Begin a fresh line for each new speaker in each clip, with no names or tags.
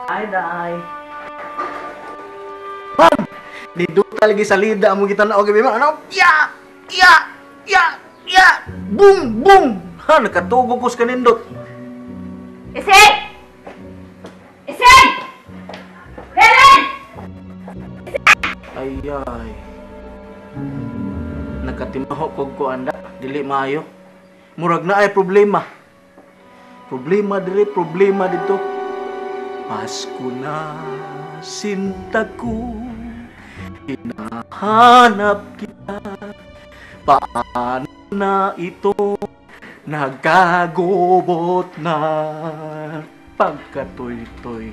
Ay, day. Ma'am! Niduta lagi sa lida mo kita na og ma'am. Ano? Ya! Ya! Ya! Ya! Boom! Boom! Ha, nakatugog ko sa kanindot.
Isig! Isig! Helen!
Ay, ay. Nakatimaho kog ko anda. Dili maayo. Murag na ay problema. Problema diri, problema dito. Pasko na, sinta ko. Hinahanap kita. Paano na ito? Nagkagubot na pagkatoy-toy.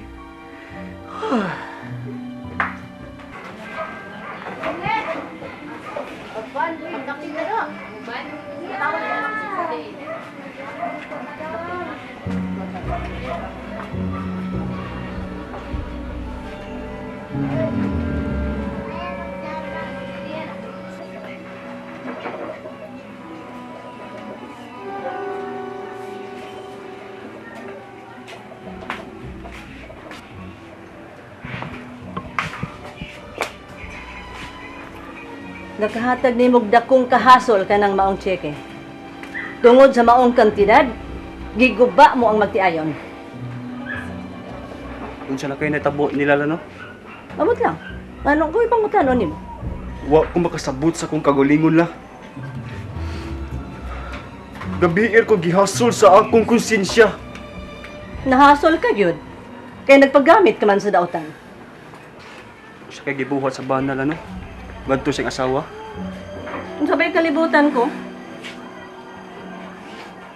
Nakahatag ni mog dakong kahasol kanang maong tseke. Tungod sa maong kantidad, giguba mo ang magtiayon.
Unsa na kayo natabo nila no?
Amot lang. Anong ko ipangutano nimo?
Wa ko makasabot sa kong kagulingon la. Gabiir ko gihasol sa akong konsensya.
Nahasol ka gyud. Kay nagpaggamit ka man sa dautan.
Sa kay gibuhat sa banal ano? Ngadto siyang asawa.
Unsa bay kalibutan ko?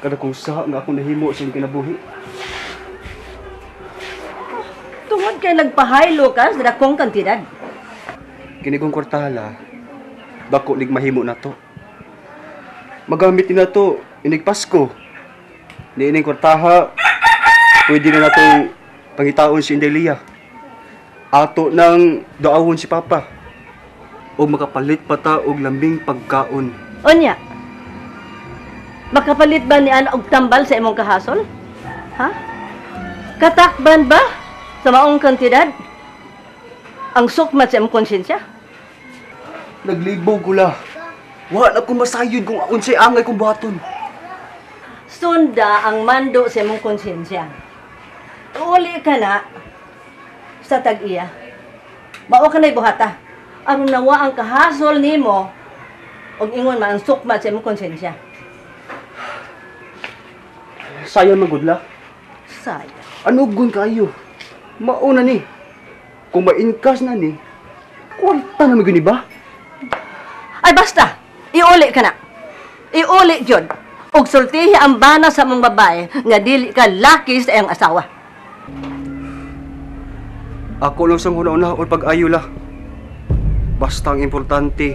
Kada kung sa nga akong nahimo sa iyong kinabuhi.
Tungod kay nagpahaylo ka sa dakong kantidad.
Kini kong kwartahala, dako nig mahimo na to. Magamit ni na to inig Pasko. Niining kwartaha, pwede na natong pangitaon si Indelia. Ato nang daawon si Papa. O makapalit pa ta og lambing pagkaon.
Unya, makapalit ba ni ana og tambal sa imong kahasol? Ha? Katakban ba sa maong kantidad ang sukmat sa imong konsensya?
Naglibog ko la. Wa na ko masayod kung unsay angay kong buhaton.
Sunda ang mando sa imong konsensya. Uli ka na sa tag-iya. Mao ka na'y buhata. Aron nawa ang kahasol nimo og ingon man ang sukmat sa imong konsensya.
Sayang man gud la.
Sayang.
Ano gun kayo? Mauna ni. Kung ma-encash na ni, kwarta na magyud ni ba?
Ay basta, iuli ka na. Iuli gyud. Og sultihi ang bana sa mong babae nga dili ka laki sa iyang asawa.
Ako lang sang una-una og pag-ayo la. Basta ang importante,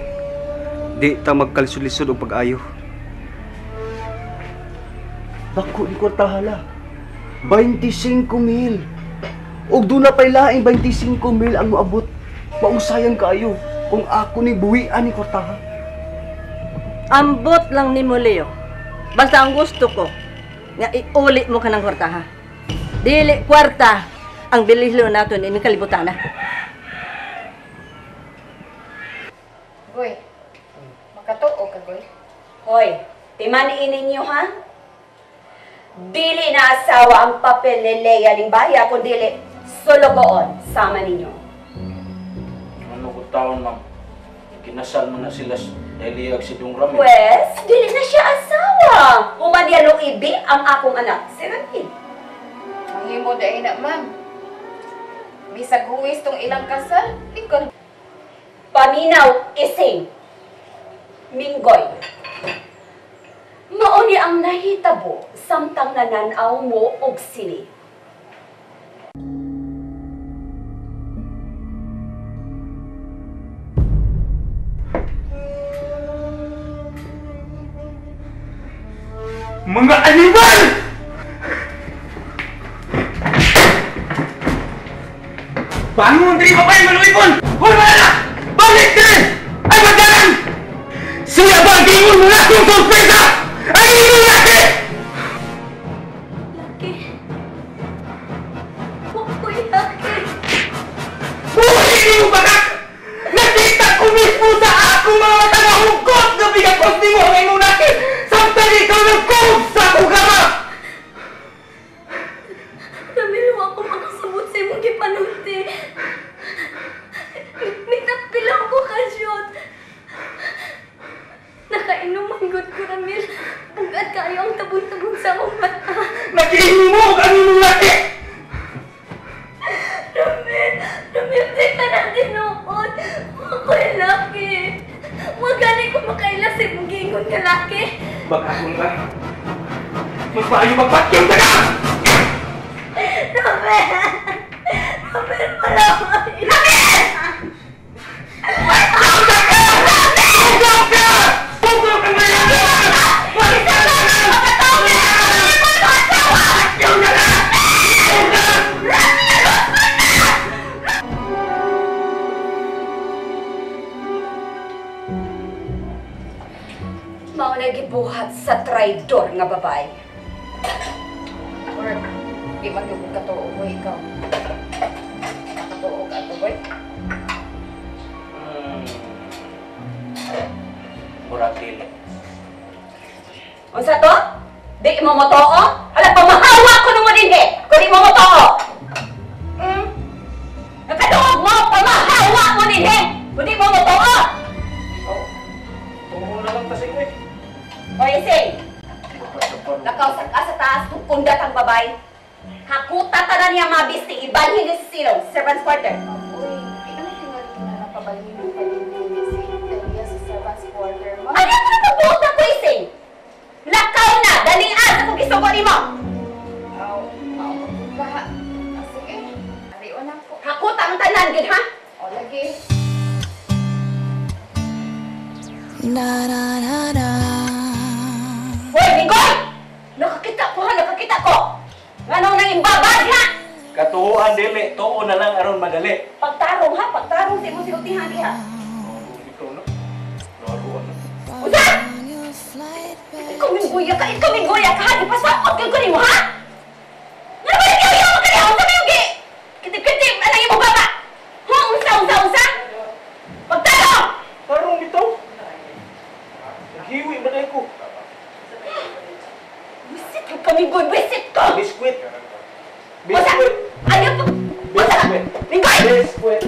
di ta magkalisod-lisod og pag-ayo. Dako ni kwartahala. 25 mil. Og doon na pa'y laing 25 mil ang moabot. Maong sayang kaayo kung ako ni buwian ni kwartaha.
Ambot lang ni mo, Leo. Basta ang gusto ko, nga iuli mo ka ng kwartaha. Dili kwarta ang bilihlo nato ni kalibutan na.
Goy, makatuo ka, Goy.
Hoy, timaniin ninyo, ha? Dili na asawa ang papel ni Lea Lingbaya, kundi sulugoon sama ninyo.
Ano ko taon, ma'am? Kinasal mo na sila dahil si Dong Ramil.
Pwes, dili na siya asawa. Human niya ibi ang akong anak, si Ramil.
Mahimo dahil na, ma'am. Bisag huwis tong ilang kasal, lingkod.
Paminaw, ising, minggoy. Mauni ang nahitabo samtang nananaw mo og sini.
Mga animal! Bangon diri pa kayo maluipon! Hoy mga! Balik diri! Ay magdalan! Siya ba ang gingon mo na akong sorpresa? Ang inyong laki!
Laki. Huwag ko laki. Traidor nga babae.
Or, di man gyud katuo ko ikaw. Nakatuo ka ato, boy.
Murag dili.
Unsa to? Di mo motoo? Ala, pamahawa ko nimo dinhi. Kung di mo motoo. Nakaduog mo, pamahawa mo dinhi. Kung di mo motoo.
Oh. Tuo na lang kasi ko eh.
O ising, lakaw sa ka sa taas kung kundat ang babay. Hakuta tanan niya mga bisti, ibalhin niya sa silong, servant's quarter.
Uy, ano tingali ka na napabalhin mo pa din si Talia sa servant's quarter, ma'am?
Ano yung nakabuot na ko, ising? Lakaw na! Dalian sa kung gisugo nimo!
Aw, maumot ka ha. Ah, sige, arion na ko.
Hakuta ang tanan, gid ha?
O, lagi.
Na na na na.
Hoy, Minggoy! Nakakita ko ha, nakakita ko! Nganong nang imbabad ha?
Katuoan dili, tuo na lang aron madali.
Pagtarong ha, pagtarong sa imong silutihan diha.
Ito na. Laruan na.
Unsa? Ikaw mingguya ka, ikaw mingguya ka ha! Ipasakot ka ko nimo ha! Nga ba ikaw yung mga kaniya? Unsa ba yung gi? Kitip-kitip, anang imong baba? Ha, unsa, unsa, unsa? Pagtarong!
Tarong bitaw. Naghiwi ba dahil ko?
Wisit ka kami, boy! Wisit ko!
Biskwit.
Unsa?
Biskwit.
Ayaw pa! Unsa?
Biskwit.
Minggoy!
Biskwit.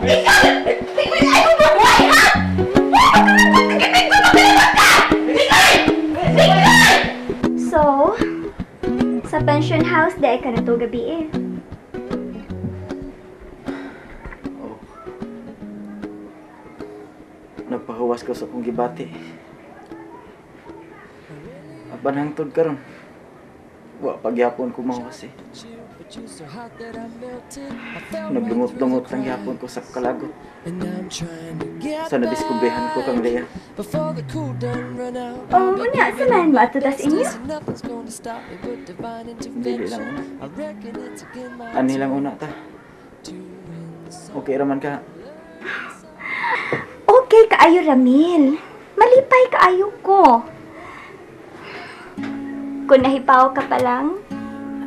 Ikaw! Minggoy, ayaw mo buhay, ha? Minggoy, magkalimat ka! Minggoy! Minggoy!
So, sa pension house, dahil ka na to gabi eh.
Oh. Nagpahuwas ko sa akong gibati. Apan hangtod karon. Wa pagyapon ko mahuwas eh. Naglungot-lungot lang gyapon ko sa kalagot. Sa nadiskubrehan ko kang Lea.
Oh, unya, samahan mo ato tas inyo.
Dili lang una. Ani lang una ta. Okay raman ka.
Okay kaayo, Ramil. Malipay kaayo ko. Kung nahipaw ka pa lang,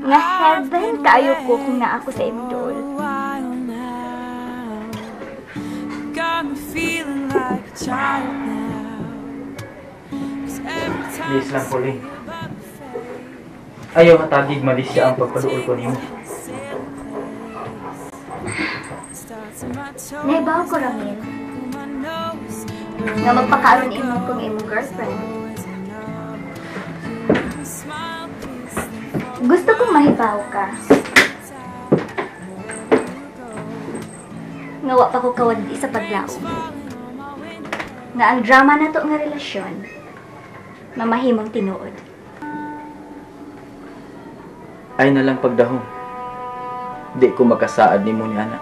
nga heaven kaayo ko kung naa ako sa imong dool.
Please lang, Pauline. Ayaw hatagig malisya ang pagpaduol ko nimo.
Nahibaw ko, Ramil. Nga magpakaroon imo kung imong girlfriend. Gusto kong mahibaw ka. Nga wa pa ko kawad sa paglaom. Nga ang drama na to nga relasyon, mamahimong tinuod.
Ay na lang pagdahom. Di ko makasaad nimo ni ana.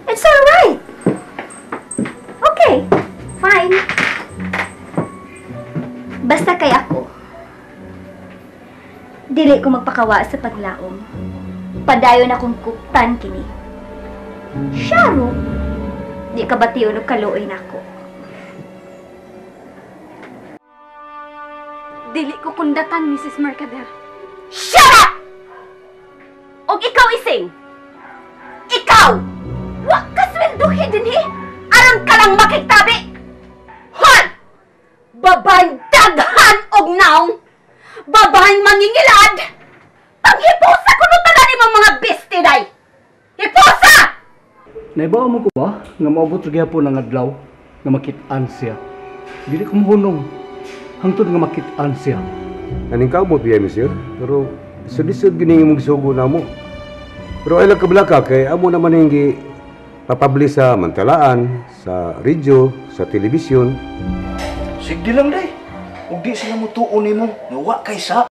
It's alright. Okay, fine. Basta kay ako. Dili ko magpakawa sa paglaom. Padayon akong kuptan kini. Syaro, di ka bation og kaluoy nako.
Dili ko kundatan, Mrs. Mercader.
Shut up! Og ikaw, Ising! Ikaw! Wa ka swelduhi dinhi! Aron ka lang makigtabi! Hon! Babaeng daghan og naong! Babaeng mangingilad! Panghipusa kuno tanan imong mga bestiday! Hipusa!
Naibaw mo ko ba nga moabot ra gyapon ang adlaw nga makit-an siya? Dili ko mohunong hangtod nga makit-an siya.
Aning kaabot biya, sir. Pero sud-sud gini imong gisugo namo. Pero ay lang kabalaka kay amo naman ning gi papublish sa mantalaan, sa radyo, sa telebisyon.
Sige lang day. Ug di sila motuo nimo nga wa kay sa.